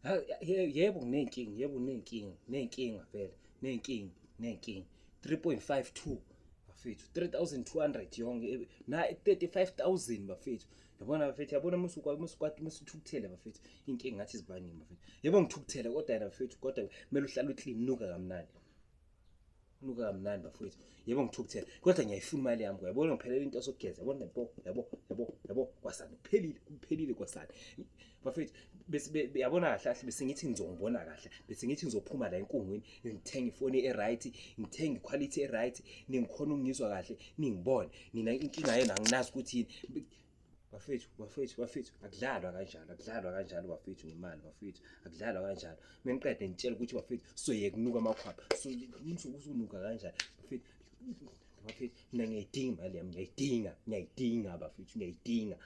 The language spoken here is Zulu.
Yebo nginey'nkinga, yebo nginey'nkinga, ney'nkinga vele, ney'nkinga, ney'nkinga. 3.52 bafethu, 3200 yonke na 35000 bafethu. Yabona bafethu, yabona musukwati musuthukuthele bafethu, inkinga ngathi zibaningi bafethu. Yebo ngithukuthele kodwa yena bafethu, kodwa kumele uhlale uclean, nuka kamnandi. Nuka kamnandi bafethu. Yebo ngithukuthele kodwa ngiyayifuna imali yami, yabona ngiphelele into sokugeza, yabona nempo, yabo yabo yabo kwasani kuphelile, kuphelile kwasani. Bafethu bese yabona kahle kahle bese ngithi ngizongibona kahle, bese ngithi ngizophuma la enkungwini, ngithenga ifoni e-right, ngithenga iquality e-right, ningikhona ukungizwa kahle, ningibone. Nina inkinga yenu anginazi ukuthi yini. Bafethu, bafethu, bafethu, akudlalwa kanjalo, akudlalwa kanjalo bafethu ngemali bafethu, akudlalwa kanjalo. Mengiqede ngitshela ukuthi bafethu soyeka kunuka amakhwapha. So usunuka kanjani bafethu? Bafethu mina ngiyayidinga imali yami, ngiyayidinga, ngiyayidinga bafethu, ngiyayidinga.